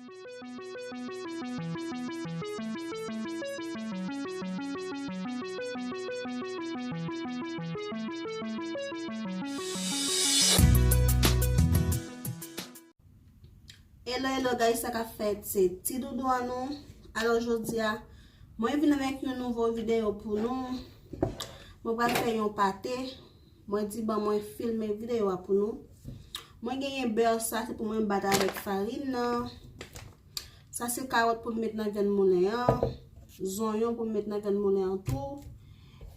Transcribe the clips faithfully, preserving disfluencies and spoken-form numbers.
Hello, hello guys, sa k ap fèt? Se Ti Doudou an nou. Alò, jodi a, mwen vin avèk yon nouvo videyo pou nou. Mwen pral fè yon pate. Mwen di, "Ban mwen filme videyo a pou nou." Mwen genyen bè sa, se pou mwen bat avèk farin nan. Sa se kawòt pou m met nan vyann moulen an. Zonyon pou m met nan vyann moulen an tou.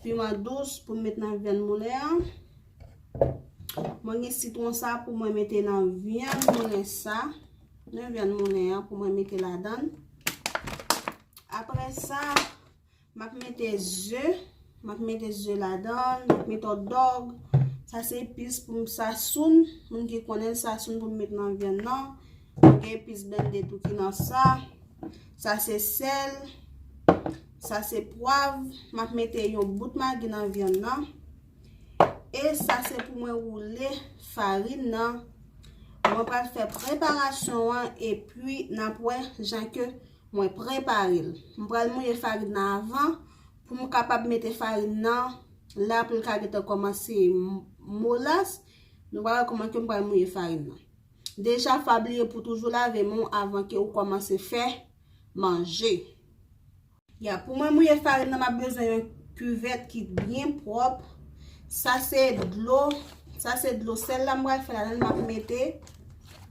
Piman dous pou m met nan vyann moulen an. Mwen gen sitwon sa pou mwen mete nan vyann moulen sa. Nan vyann moulen an pou mwen mete ladan l. Apre sa, m ap mete ze, m ap mete ze ladan l, m ap mete òdòg. Sa se epis pou m, sasoun, moun ki konnen l, sasoun pou m met nan vyann nan. Mwen gen epis bende tou ki nan sa. Sa se sèl, sa se pwav. M ap mete yon bout magi nan vyann nan. E sa se pou mwen woule farin nan. Mwen pral fè preparasyon an epi n ap wè jan ke mwen prepare l. M pral mouye farin nan avan pou m kapab mete farin nan la pou l ka gentan kòmanse m-, molas. Nou pral wè kòman ke m pral mouye farin nan. Deja, pa bliye pou toujou lave men w avan ke ou kòmanse fè manje. Ya, pou mwen mouye farin nan, m ap bezwen yon kivèt ki byen pwòp. Sa se dlo, sa se dlo sèl la m pral fè ladan l, m ap mete,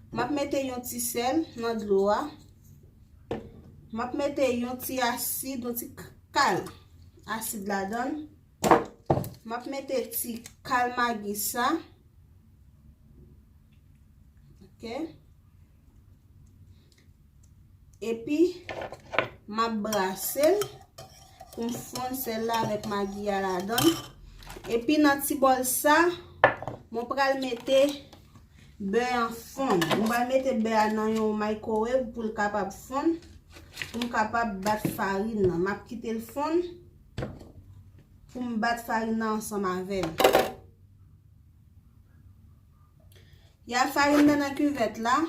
m ap mete yon ti sèl nan dlo a. M ap mete yon ti asid, yon ti k-, kal asid ladan l. M ap mete ti kal magi sa. Ok. Epi, m ap brase l pou m fonn sèl la avèk magi a ladan l. Epi, nan ti bòl sa, mwen pral mete bè an fonn. Mwen pral mete bè a nan yon microwave pou l kapab fonn, pou m kapab bat farin nan. M ap kite l fonn pou m bat farin nan ansanm avè l. Ya farin nan nan kivèt la.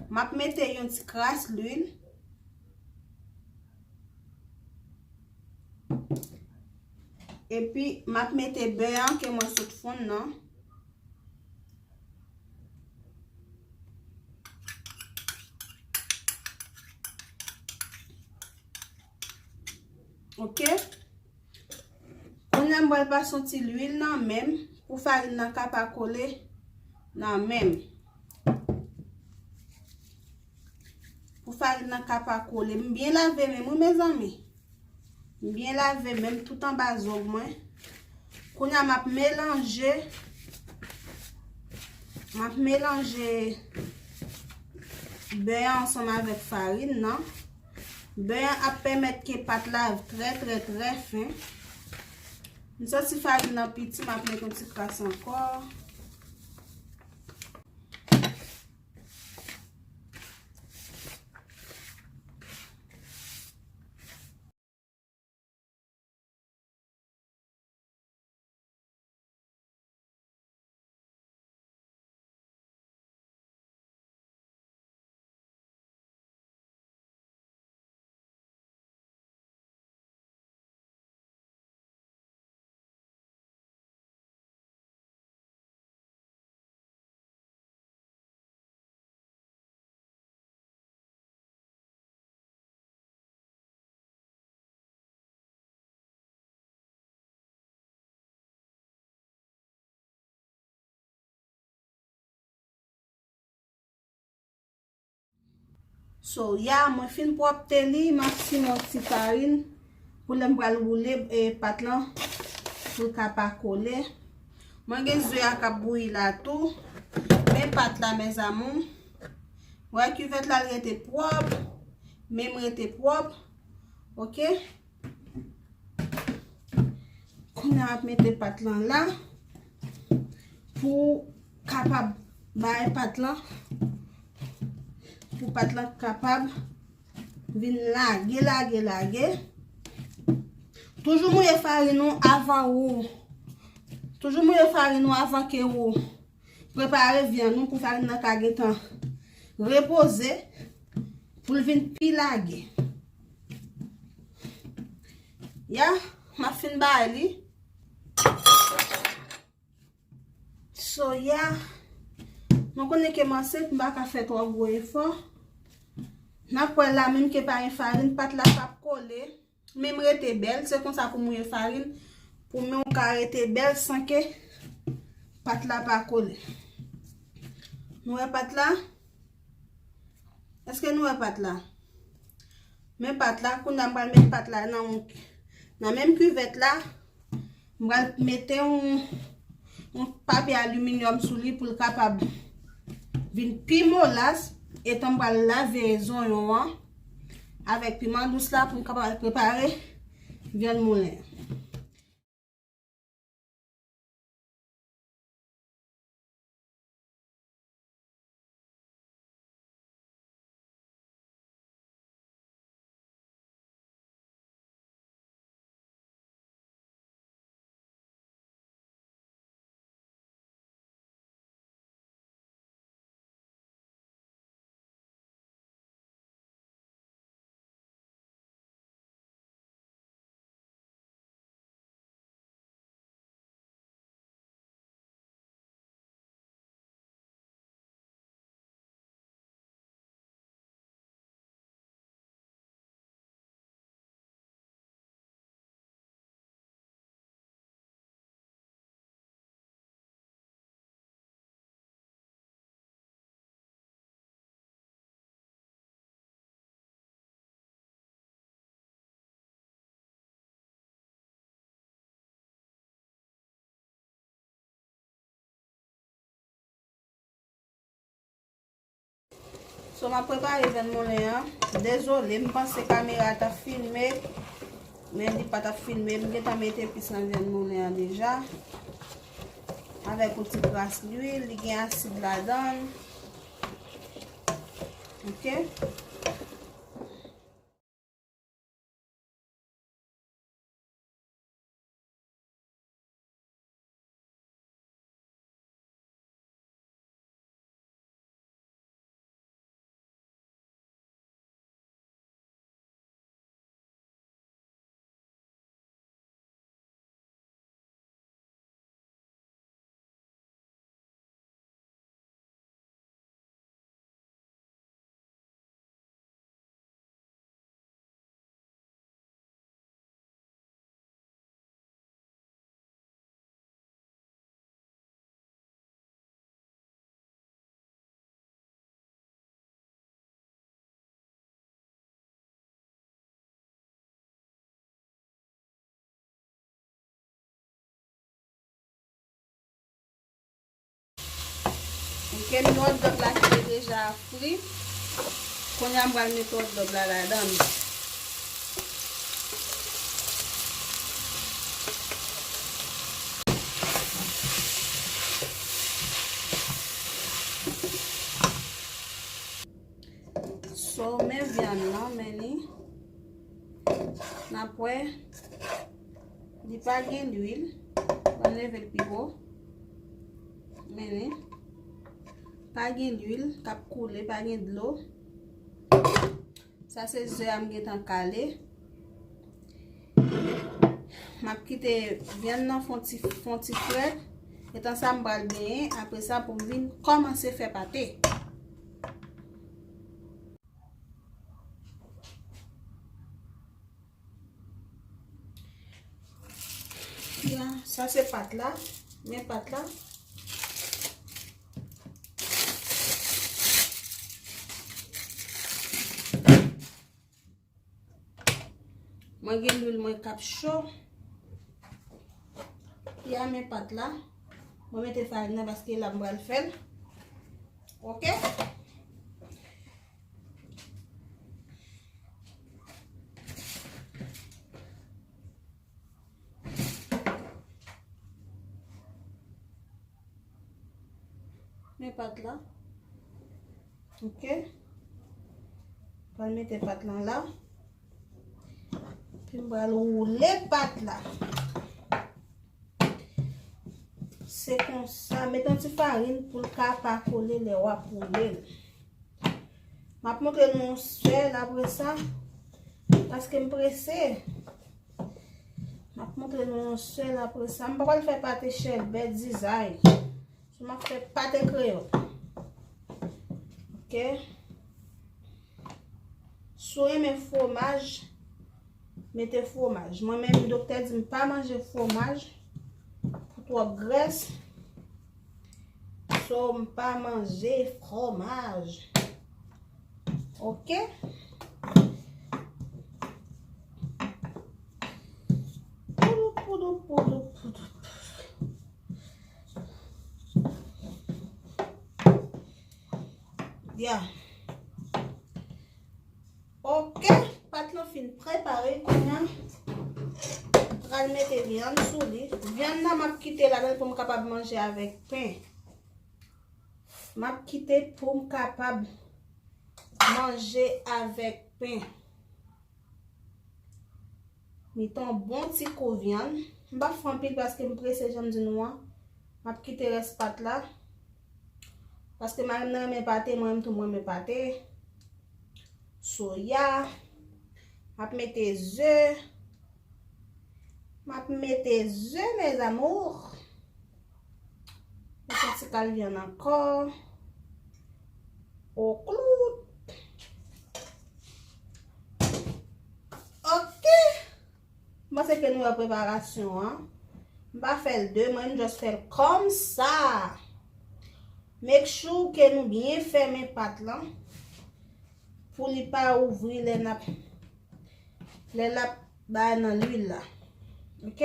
M ap mete yon ti kras lwil. Epi, m ap mete bè an ke mwen sot fonn nan. Ok. Kounye a m pral pase yon ti lwil nan men m pou farin nan ka pa kole nan men m. Pou farin nan ka pa kole. M byen lave men m wi, mezanmi. M byen lave men m tout anba zong mwen. Kounye a m ap melanje, m ap melanje bè a ansanm avèk farin nan. Bè a ap pèmèt ke pat la trè, trè, trè fen. M santi farin nan piti, m ap met yon ti kras ankò. So, ya, mwen fin pwòpte li, m ap simen yon ti farin pou lè m pral woule, e, pat lan, pou l ka pa kole. Mwen gen ze a k ap bouyi la tou. Men pat la, mes amours. Wè, kivèt la, l rete pwòp. Men m rete pwòp. Ok? Kounye a, m ap mete pat lan la pou kapab bay pat lan, pou pat lan kapab vin lage, lage, lage. Toujou mouye farin ou avan ou, toujou mouye farin ou avan ke ou prepare vyann ou pou farin nan ka gentan repoze. pou l vin pi lage. Ya, m ap fin bay li. So, ya, nou konnen ke m ansent, m pa ka fè twò gwo efò. N ap wè la, menm ke pa gen farin, pat la p ap kole. Men m rete bèl, se konsa pou mouye farin, pou men w ka rete bèl san ke pat la pa kole. Nou wè pat la? Èske nou wè pat la? Men pat la, kounye a m pral met pat la nan yon, nan menm kivèt la, m pral mete yon, yon papye aliminyòm sou li pou l kapab vin pi molas. Etan m pral lave zonyon an avèk piman dous la pou m kapab prepare vyann moulen an. So, m ap prepare vyann moulen an. Dezole, m panse kamera t ap filme, men li pa t ap filme. M gentan mete epis nan vyann moulen an deja. Avèk yon ti kras lwil, li gen asid ladan l. Ok? Ok, m gen hot dog la ki te deja fri. Kounye a m pral mete hot dog la ladan l. So, men vyann nan, men li. N ap wè. Li pa gen lwil. Ban m leve l pi wo. Men li. Pa gen lwil k ap koule, pa gen dlo. Sa se ze a m gentan kale. M ap kite vyann nan fon ti, fon ti frèt. Etan sa m pral benyen. Apre sa pou m vin kòmanse fè pate. Ya, sa se pat la. Men pat la. Mwen gen lwil mwen k ap cho. Ya, men pat la. Mwen mete farin nan paske la m pral fè l. Ok? Men pat la. Ok. Pral mete pat lan la. Epi m pral woule pat la. Se konsa, met yon ti farin pou l ka pa kole lè w ap woule l. M ap montre nou yon sèl apre sa, paske m prese. M ap montre nou yon sèl apre sa. M pa pral fè pate chèlbè dizay. So, m ap fè pate kreyòl. Ok. Si w renmen fwomaj, mete fwomaj. Mwen menm, doktè di m pa manje fwomaj pou twòp grès. So, m pa manje fwomaj. Ok? Poudoup, poudoup, poudoup, poudoup. Ya. Ok, pat lan fin prepare kounye a. Pral mete vyann sou li. Vyann nan m ap kite ladan l pou m kapab manje avèk pen. M ap kite pou m kapab manje avèk pen. Met yon bon ti kou vyann. M p ap fè anpil paske m prese, jan m di nou an. M ap kite rès pat la. Paske mari m nan renmen pate, mwen menm tou mwen renmen pate. Soya. M ap mete ze. M ap mete ze, mes amours. Mete yon ti kal vyann ankò. Oklout. Ok. M panse ke nou wè preparasyon an. M pa fè l de, mwen m just fè l kòmsa. Make sure ke nou byen fèmen pat lan pou li pa ouvri lè n ap, lè l ap bay nan lwil la. Ok?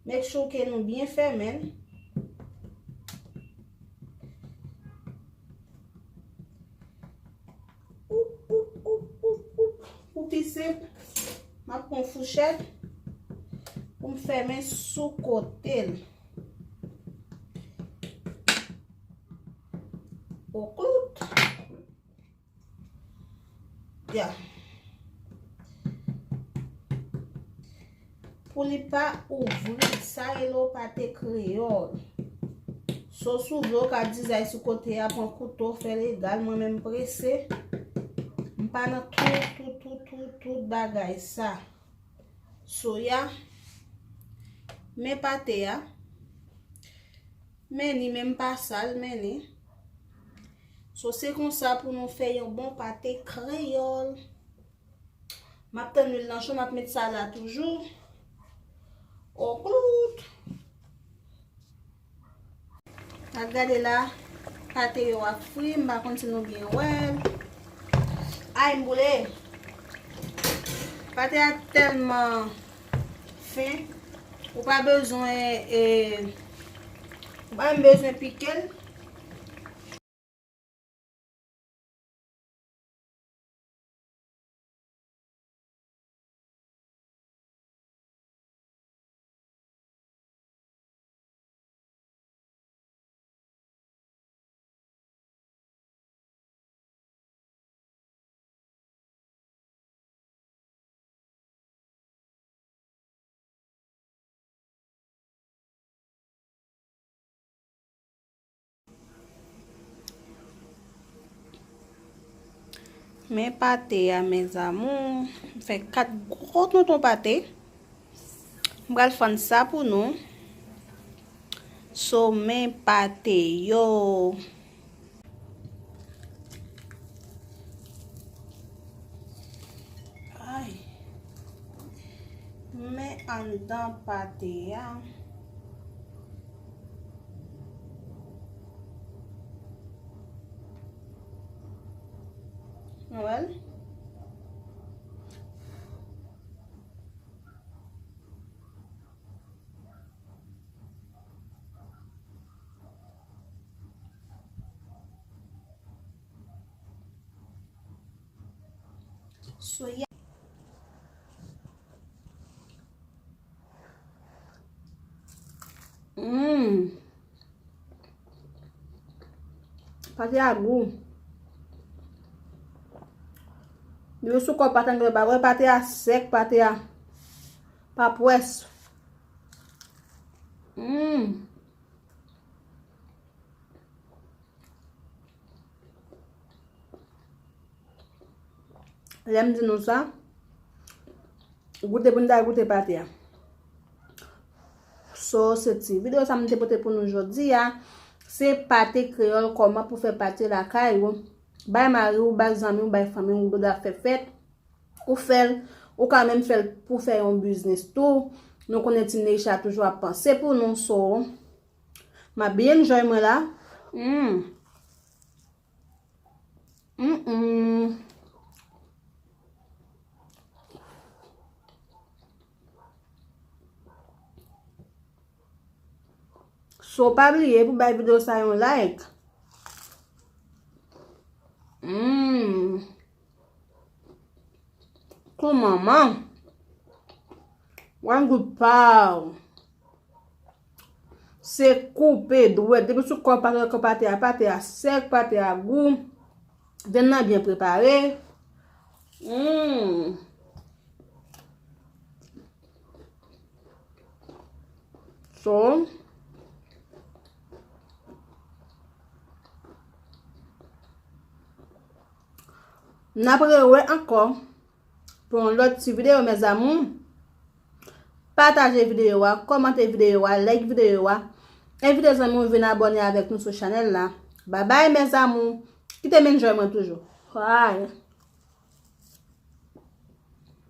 Make sure ke nou byen fèmen l. Oup, oup, oup, oup, oup. Pou pi senp, m ap pran fouchèt pou m fèmen sou kote l. Oklout. Ya. Pou li pa ouvri, sa rele w pate kreyòl. So, si w vle, w ka dizay sou kote a, pran kouto, fè l egal. Mwen menm prese. M pa nan tout, tout, tout, tout, tout bagay sa. Soya. Men pate a. Men ni menm pa sal, men ni. So, se konsa pou nou fè yon bon pate kreyòl. M ap tann lwil lan cho, m ap met sa la toujou. Oklout. N ap gade la, pate yo ap fri, m pa konn si nou byen wè l. Ay, m boule. Pate a tèlman fen, ou pa bezwen, e, ou pa menm bezwen pike l. Men pate a, mes amours. M fè kat gwo tonton pate. M pral fann sa pou nou. So, men pate yo. Ay. Men anndan pate a. Nou wè l? Soya. Mm. Pate a gou. Depi sou kò pate a, nou pa wè pate a sèk, pate a pa pwès. Mm. Lè m di nou sa, goute pou n ta goute pate a. So, se ti videyo sa m te pote pou nou jodi a. Se pate kreyòl, kòman pou fè pate lakay ou. Bay mari w, bay zanmi w, bay fanmi w, ou dwe fè fèt. Ou fè l, ou ka menm fè l pou fè yon biznis tou. Nou konnen Team Neisha toujou ap panse pou nou, so. M ap byen enjoy mwen la. Mm. Mm, mm. So, pa bliye pou bay videyo sa yon like. Mm. Kou manman. One good pow. Se koupe dwèt. Depi sou kò pate, kò pate a, pate a sèk, pate a gou. Vyann nan byen prepare. Mm. So, n ap rewè ankò pou yon lòt ti videyo, mes amours. Pataje videyo a, kòmante videyo a, like videyo a. Envite zanmi w vin abòne avèk nou sou chanèl la. Babay, mes amours. Kite m enjoy mwen toujou. Bye.